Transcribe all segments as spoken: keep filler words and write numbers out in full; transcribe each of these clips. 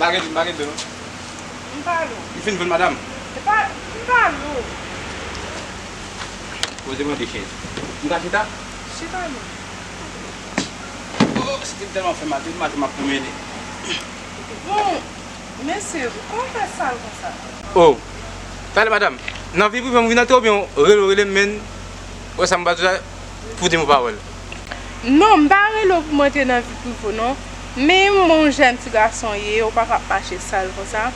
Pa gen dlo, pa gen dlo, non. M pa lou. M fin vann madanm. E pa, m pa lou. Poze mwen de chèz. M ka chita? Chita non. Oh, si te m tèlman fè mal, tout maten m ap pwomene. Bon, mesye, kòman w fè sal konsa? Oh, talè madanm, nan vi prive m ou vin antre oubyen w rele w rele m, men wè sa m ba di w la pou di m yon pawòl. Non, m pa rele w pou m antre nan vi prive w non. Men m yon jèn ti gason ye, ou pa ka ap mache sal konsa.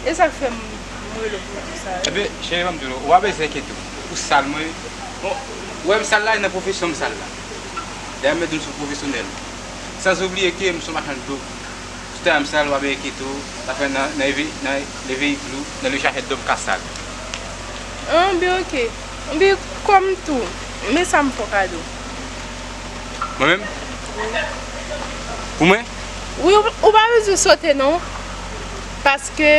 E sa k fè m, m rele w pou m di w sa. Ebyen, cheri, ban m di w, ou pa bezwen enkyete w pou sal mwen. Bon, ou wè m sal la, e nan pwofesyon m sal la. Dayè, m mèt di w m se yon pwofesyonèl. San oubliye ke m se yon machann dlo. Tout tan m sal, w ap enkyete w, sa fè nan, nan leve, nan leve iglou, nan le chachèt dlo m ka sal. Anben, oke. Anben, kòm tou, men sa m fè w kado. Mwen menm? Pou mwen? Wi, ou, ou pa bezwen sote non. Paske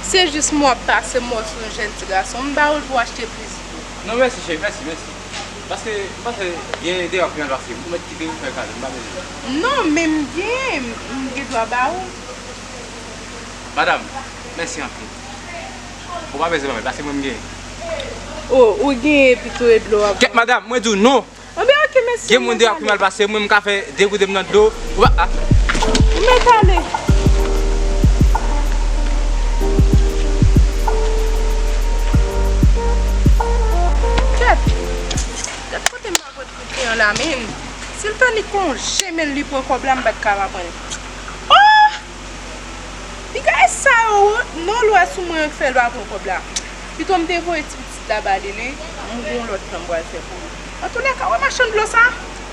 se jis mwen w ap pase, mwen w se yon jèn ti gason. M ba ou l pou w achte plis dlo. Non, mèsi, cheri, mèsi, mèsi. Paske m panse gen deyò ki mal pase m. Ou mèt kite m fè kado, m pa bezwen. Non, men m genyen, m gen dwa ba ou. Madanm, mèsi anpil. Ou pa bezwen ban mwen, paske mwen m genyen. Oh, ou genyen epi tou e dlo w ap. Kèt madanm, mwen di w non. Anben, oke, mèsi. Gen moun deyò ki mal pase, mwen m ka fè degoute m nan dlo. Ou pa, ah. Ou mèt ale. Kèt. Gad kote m pa pot kote an la, men. Si l tann li konje, men li pran kòb la, m pa t ka pa pran l. Oh! Piga e sa yo, non, l wè sou mwen an k fè l pa pran kòb la. Pito m te voye ti pitit la ba li, li, m gon lòt plan m pral fè pou li. Antoulèka, wè machann dlo sa,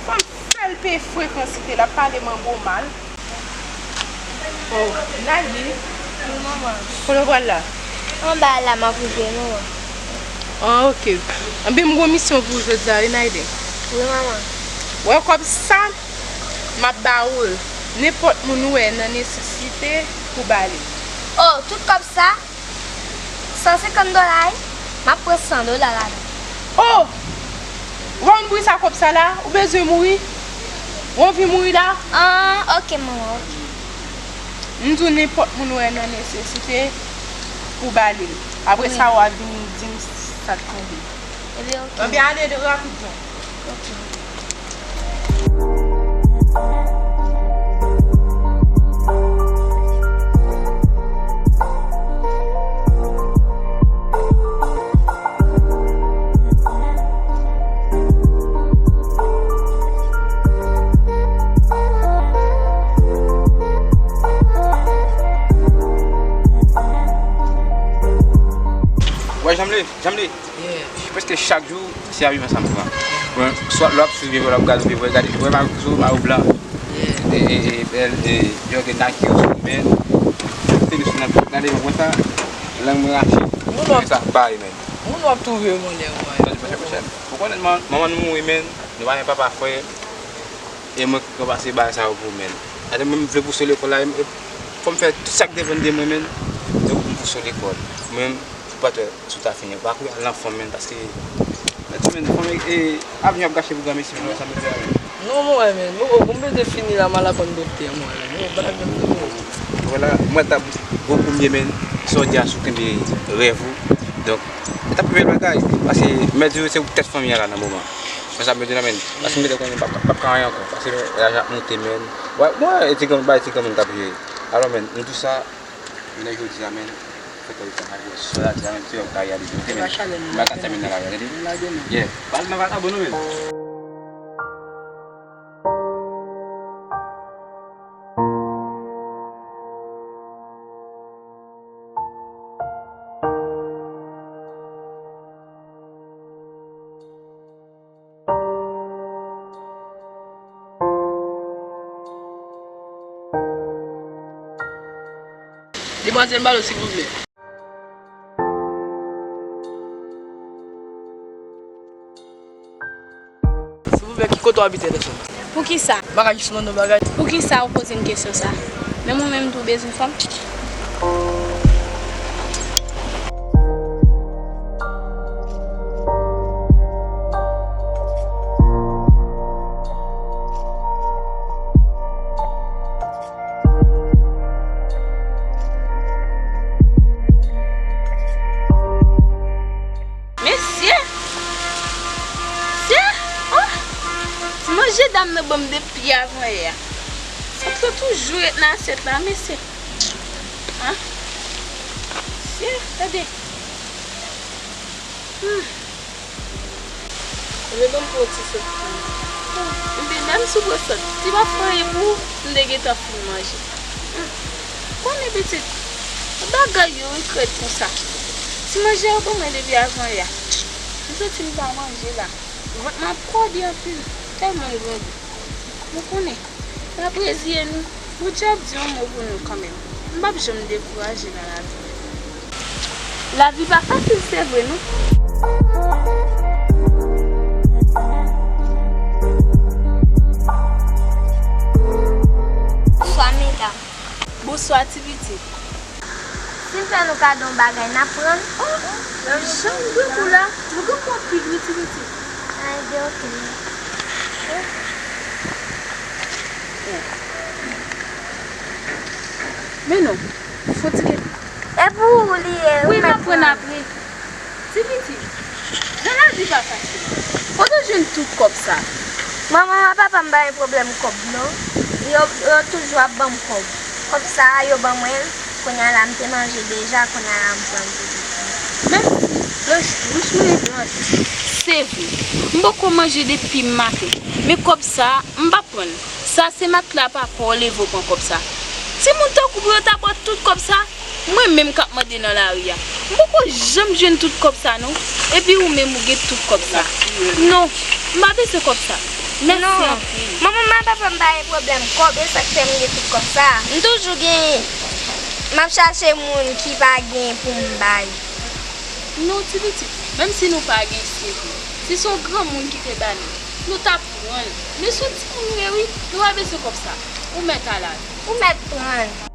fò m fè l peye frekansite l, ap pale manbo mal. Oh, Naydi. Wi, manman. Kote w pral la? Anba la, m ap rive, manman. Ah, oke. Anben, m gon misyon pou ou jodi a, wi, Naydi. Wi, manman. Wè kòb sa, m ap ba ou l. Nenpòt moun ou wè nan nesesite pou ba li. Oh, tout kòb sa? San senkant dola, wi. M ap pran san dola ladan. Oh! Ou pa konn poukisa kòb sa la? Ou bezwen mouri? Ou anvi mouri la? Ah, oke, manman, oke. M di w nenpòt moun ou wè nan nesesite pou ba li l. Apre sa, w a vini di m sa k tonbe. Ebyen, oke. Ebyen, ale rapidman. Oke. Wè, jan m leve, jan m leve. Yeah. Prèske chak jou, se abiman sa m pran. Bon, swa lè w ap swiv Viva, lè w ap gade Viva, gade Viva, mayo sou, mayo blan. Yeah. E, e, e, bèl, e, jògèt Nike yo sou men. Tenis nan, nan devan mwen sa, lang mwen rache. Moun w ap sa, bay, men. Moun w ap twouve yo mande w, men. Tande, monchè, monchè. Ou konnen, man-, manman nou mouri, men. Nou pa gen papa, frè. E mwen k ranplase bagay sa yo pou men. Gade, mwen, m vle pouse lekòl la, e, e, fò m fè tout sa k depann de mwen, men. Donk, m pouse lekòl. Mwen, Patwè, si w ta fini, ou pa kouri al nan fanm, men, paske, mèt di, men, fanm, e, avni ap gache pou granmesi, men, sa m di a, men. Non, mwen, men, mwen, mwen bezwen fini la, m al aprann doktè, mwen, men, mwen pa janm fini. Vwala, mwen t ap gwo koumye, men, sa w di a, si w kenbe rèv ou. Donk, e t ap pi bèl bagay, paske, mèt di, se ou tèt fanmi an la nan moman. Mwen sa m bezwen la, men, paske m te konnen m p ap, p ap ka anyen ankò, paske laj ap monte, men. Wè, mwen, e ti granmoun, bay ti granmoun k ap jere. Alò, men, nou tou sa, jounen jodi a, men, fè kòb sa, malgre sou la, di a, men, ti wè, w ka reyalize, ok, men. Mwen ka tèmine nan la, gade. Yeah. Pral nan vakabon nou, men. Demwazèl Malo, silvouplè. Silvouplè, ki kote w abite, lèzòm? Poukisa? M pa ka jis mande w bagay? Poukisa ou poze m kesyon sa? Menm ou menm tou bezwen fanm? Manje dam nan ban m depi avan yè a. Sòt yo toujou ret nan asyèt la, mesye. An? Mesye, tande. Hmm. Ebyen, ban m pran yon ti sòt pou ou. Ebyen, menm si w pran sòt, si pa fè anyen pou ou, m te gentan fin manje. Hmm. Konnen pitit, bagay yo wi krèd konsa. Ti manje yo ban mwen depi avan yè a. M santi m pa manje la. Vant mwen ap kòde anpil, tèlman m grangou. Nou konnen, n ap reziye nou. Bondye ap di yon mo pou nou kanmenm. M p ap janm dekouraje nan lavi. Lavi pa fasil, se vre, non. Bonswa, medam. Bonswa, ti pitit. Si m fè nou kado yon bagay, n ap pran l? Oh, jan m grangou la, nou grangou anpil wi, ti pitit. A, ebyen, oke. Men non, fò ti gen. E pou ou li ye, wi, m ap pran apre. Ti pitit, jan lavi pa fasil. Kote w jwenn tout kòb sa? Manman ak papa m pa gen pwoblèm kòb, non. Yo, yo toujou ap ban m kòb. Kòb sa a, yo ban mwen l. Kounye a la, m te manje deja, kounye a la, m pran l toujou. Menm si blanch, bouch mwen blanch. Se vre, m poko manje depi maten. Men kòb sa a, m p ap pran l. Sa se matla papa w leve w pran kòb sa. Timoun tankou w yo ta pran tout kòb sa. Mwen menm k ap mande nan lari a, m poko janm jwenn tout kòb sa non. Epi ou menm ou gen tout kòb sa. Non, m pa bezwen kòb sa. Mèsi anpil. Manman m ak papa m pa gen pwoblèm kòb, e sa k fè m gen tout kòb sa. M toujou gen, m ap chache moun ki pa gen pou m bay. Non, ti pitit, menm si nou pa gen, se vre. Si se yon granmoun ki te ba nou, nou t ap pran l. Men se yon timoun nou ye wi, nou pa bezwen kòb sa. Ou mèt al avè l. Ou mèt pran l.